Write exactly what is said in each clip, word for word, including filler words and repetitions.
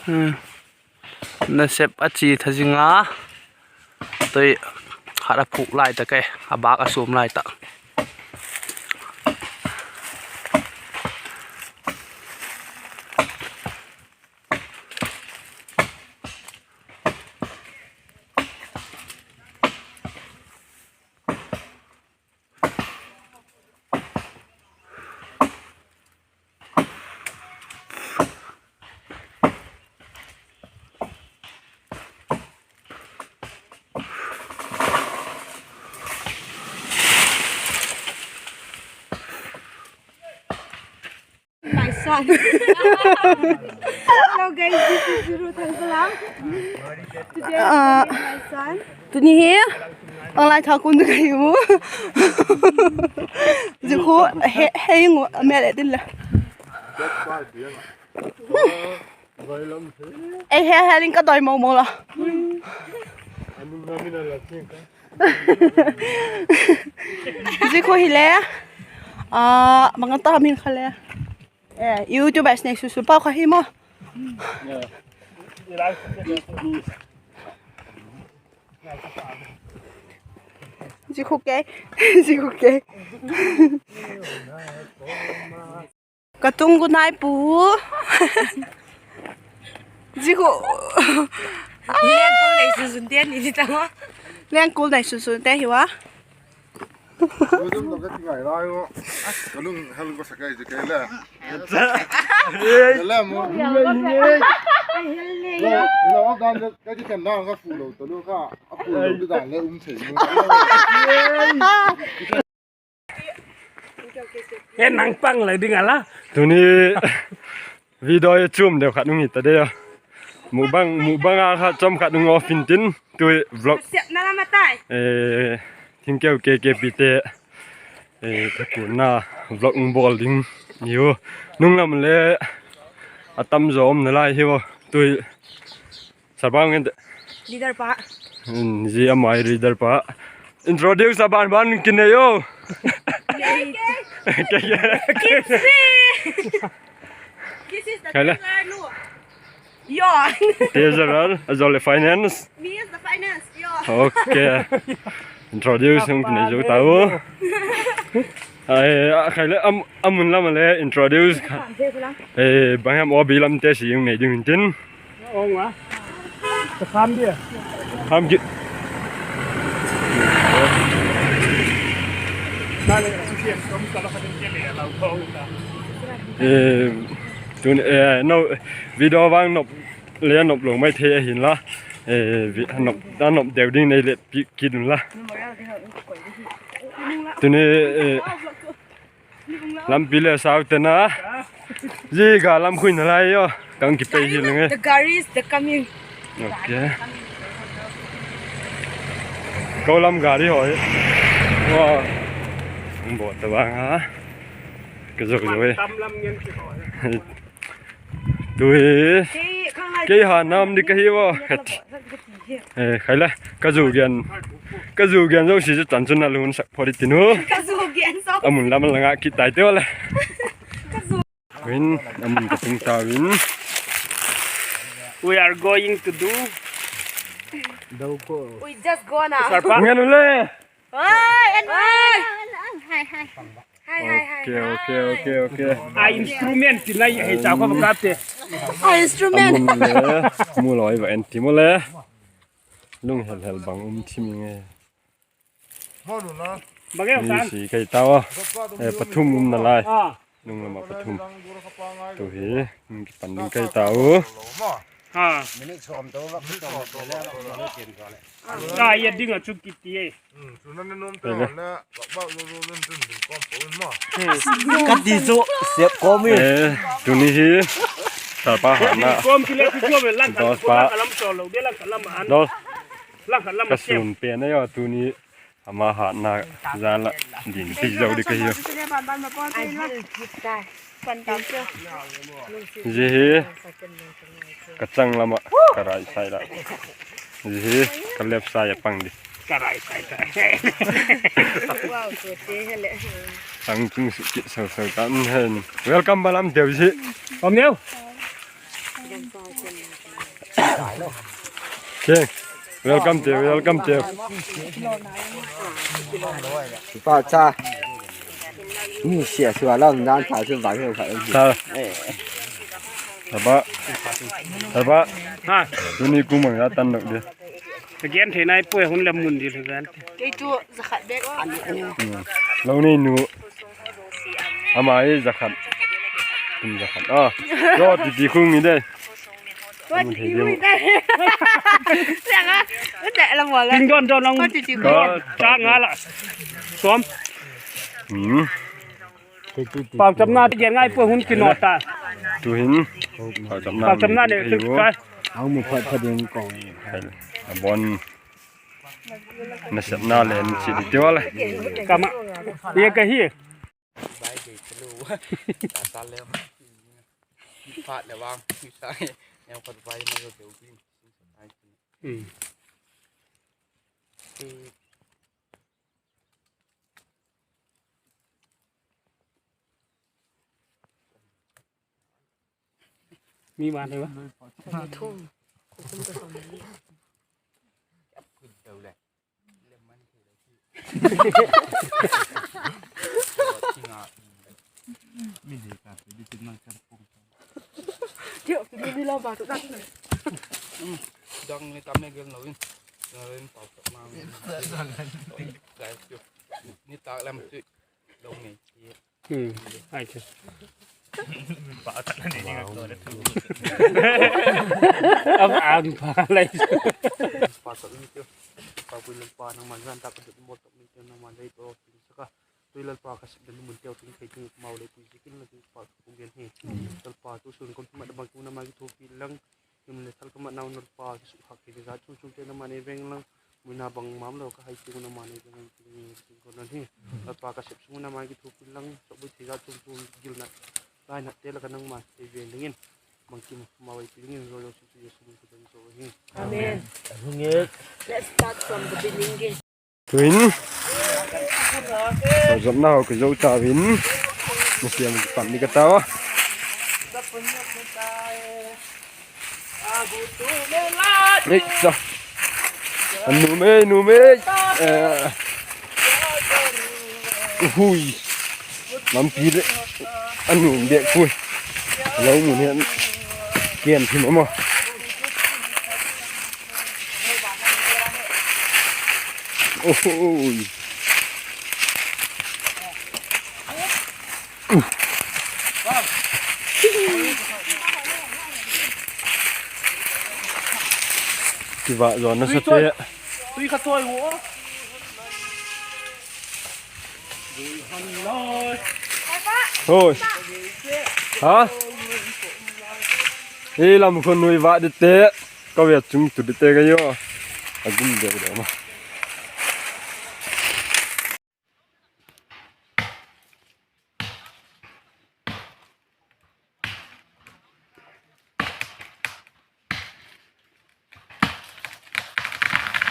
Nasep a chi tha zing a. Tui khat a phûk lai tak e, a bâk a suam lai tak. My son. Hello guys, this is Zuru Thangsalam. Today I'm Ah. with my son. Tuni hi, ang lai tha kun ka hi u. Zikhu, he, he ngu, me le din la. Ei he, he ling ka doi mo mo la. Zikhu hi le, ah, mangata min kha le. Eh, YouTubers nei susu pau kha hi mo. Zikhu ke, zikhu ke. Ka tung gu nai pu. Zikhu. Lengkul nei sunsun te ni ni ta ngo. Lengkul nei sunsun te hi wa. Ka dum ka ti ngai lai ngo. Ka lung hel ko sakai je kai le. Le mu. Lo, lo dan ka ti kan na ka fu lo to lo ka. A fu lo dan le um thei mu. He nang pang lai ding a la. Tuni video i chum deu khat nung hi ta de. Mukbang, mukbang a khat chom khat nung off in tin tui vlog. Sep na la matai. Eh, thingkeu K K P te. Eh, ka kun na vlog nung bawl ding. Niu. Nung lam le a tam zaw um na lai hi u. Tui Sarbang en te. Leader pa. Hmm, zia mai leader pa. Introduce a ban ban kin nei u. This is the Kala. Treasurer, no. Yo. Treasurer, a zol le finance. Me is the finance, yo. Okay. Introduce hung kin nei zo ta u. Ai, a khai le am, amun lam le introduce. Eh, bang ham O B lam te si yung nei ding tin. Ong a. Ka kham dia. Kham ki. Ka le, ka le, ka le, ka le, ka le, ka le. Eh, tun, eh, no, video vang nop, le nop lo mai thei ahin la. Eh, vi-, nop, a nop deu ding nei le pi kit un la. Tuni, eh, Lampi le sau te na. Zia ga lam khui na lai yo. Kang ki pei hi leng e. The gari is the coming. Okay. Ko lam gari ho hi. Wa. Ang bo ta bang a. Ka zo zo e. Tui. Kei ha nam di ka hi wa. Eh, khai le, ka zu gen, ka zu gen zo si chu chan chun a lun sak phot i tin u. Ka zu gen zo. A mun lam la nga kit tai te le. Ka zu. Win, a mun ka tung ta win. We are going to do. We just gonna. Ngen u le. Oi, en oi. Hai, hai. Hai, hai, hai. Okay, okay, okay, okay. A instrument ti nai hei chau ka kap te. A instrument. A mun le, mu loi va en ti mu le. Lung hel hel bang um thim nge. Bang e, mi si kai tau a. Eh, pathum um na lai. Ah. Nung lam a pathum. Tu hi, um, kipan ding kai tau. Ah. Ah, ya ding a chu kiti e. Ka ti chu sep kawm i. Eh, tuni hi. Sapa hatna. Kawm ti le chu chu ve lang ka lam chawl lo de lang ka lam an. Dos. Lang ka lam ka sep. Sun pen a yo tuni. Ama hatna zan la din ti zo di ka hi. Zia hi ka chang lam ah ka right side la. Zia hi ka left side a pang di. Ka right side ta. Wow, so te hele. Tang king su ki so so ta hen. Welcome balam deu zi. Om neu. Welcome to, welcome to. Pa cha. Ni sia sua lam dan tha chu bang he kha. Sa. Aba. Aba. Ha. Tuni kum ang a tan nok de. Ka gen thei nai pui hun lam mun di le gan. Kei chu zakhat bek an. Lo nei nu. Ama i zakhat. Kum zakhat. Ah. Yo ti ti khung ni de. Ting don don long. Cha nga la. Som. Hmm. Pauchapna ti gen ngai pua hun kinawt ta. Tuhin. Pauchapna. Pauchapna ne. Ka. Au mu phat phat ding kong. A bon. Nasepna len chi di tiwa le. Kama. Ye ka hi. Bai dei ka lu. Ta ta le. Phat le vang. Sa. Neu khat bai ma yo deu bin. Hmm. Mi ma thei ba. Mi dei ka, mi dei ka. Tiu, mi mi lo ba tu dak. Dang ni tam ne gel no in. No in pau tak ma. Guys, tiu. Ni tak lam tu. Lo ni. Hmm. Ai chu. Pa tak ni ni ko le tu. Am am pa lai. Pa tak ni tiu. Pa pui lam pa nang man ran tak tu mo tak ni tiu nang man lai to. Saka. Tui Lalpa ka sep den mun teu tin thei tin mau le pui zikin la tin pa ka pung den hi. Lalpa tu sun kon mat bang tu na ma ki thu pi lang. Him le thal ka mat nau Lalpa ki su hak ki za chu chu te na ma nei veng lang. Muina bang mam lo ka hai chu na ma nei veng lang tin ni tin kon nan hi. Lalpa ka sep sung na ma ki thu pi lang. Sok bui thei za chu chu gil na. Lai na te la ka nang ma thei veng dingin. Bang kim mau ai pi dingin ro ro chu chu Jesu min ka dan zo hi. Amen. Let's start from the beginning. Tuin. Zotna ho ka zo ta vin. Ni siam ki pam ni ka ta. Ei, sa. Anu mei, nu mei. Eh. Hui. Lampi le. Anu bek pui. Lo mun hian. Kian thim ama. Oi. Kivak zaw nasa te. Tui kha toi u. Hoi. Ha? Ei lam khun nui vak di te. Ka ve chung tu di te ka yo. A gum deu deu ma.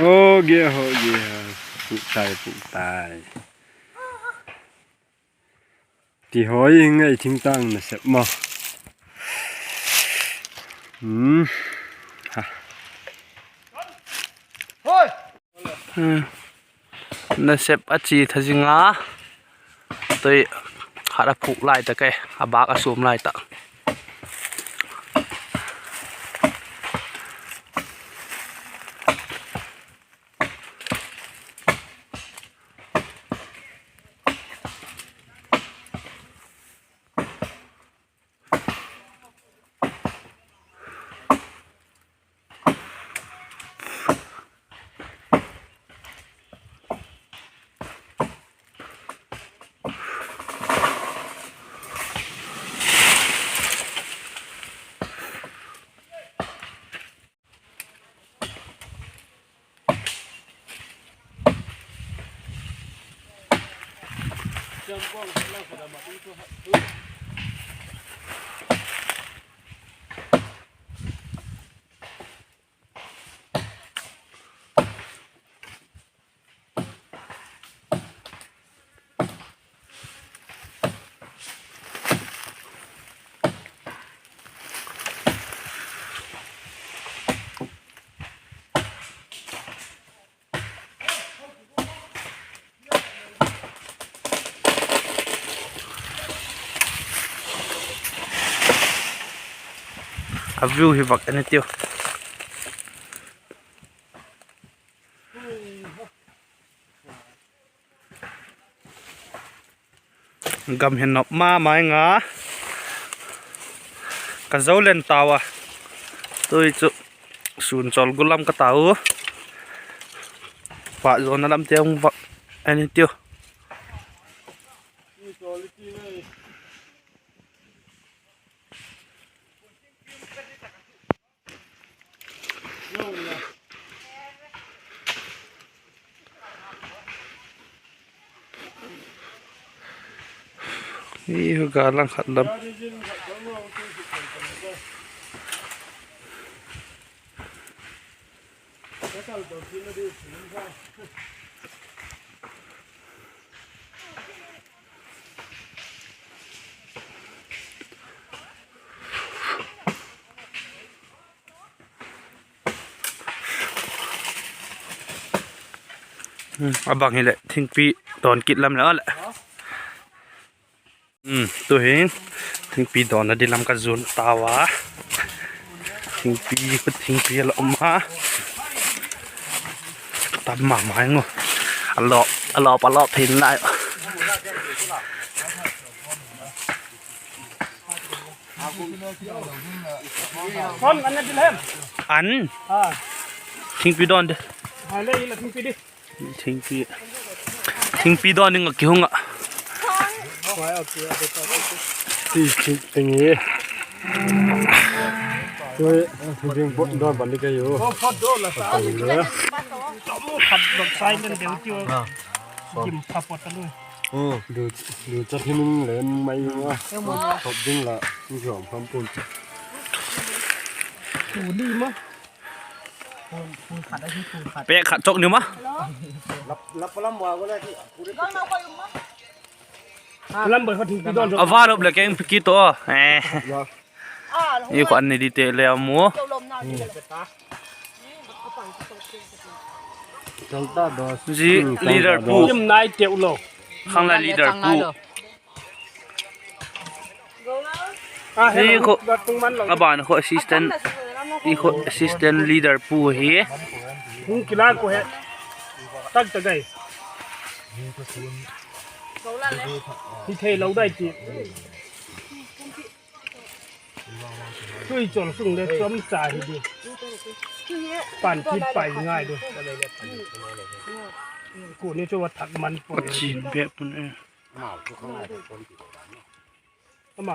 Ho ge, ho ge, ha. Puk tai, puk tai. Ti hoi ngai thingtang nasep maw. Hmm. Ha. Hoi. Hmm. Nasep a chi tha zing a. Tui khat a phuk lai tak e, a bak a sum lai tak. A view hi vak en i tiu. Gam hi nop ma mai nga. Ka zo len tau a. Tui chu sun chawl gu lam ka tau. Pâk zawna lam te hung vak en i tiu. Hi hu ga lang khat lam. A bang hileh thingpi dawn kit lam le a leh. Tu'hin thingpi dawnna di lam ka zuan tau a. Thingpi, thingpi a la um a. Tam ma mai ngu. A lawp, a lawp, a lawp theina lai. An. Thingpi dawn di. Thingpi, thingpi dawn ding ah kihung ah. Ti, ti, ti nge. Tui, ding bot dawn ban di ka u. Du, du chat hi ning len mai u a. Thot ding la, i zawm pham pun. Pek khat chawk ni ma. A va lop leh keng piki to. I khuan ni di te le a mu. Zi leader pu. Khanglai leader pu. Hi khu, a ban khu assistant, i khu assistant leader pu hi. Hung kila ko he. Tak tak ai. Hi thei lo dai ti. Tui chawl sung le chawm cha hi di. Pan kit pai ngai di. Ku ni chu va thak man poi. Chin bek pun e. Ama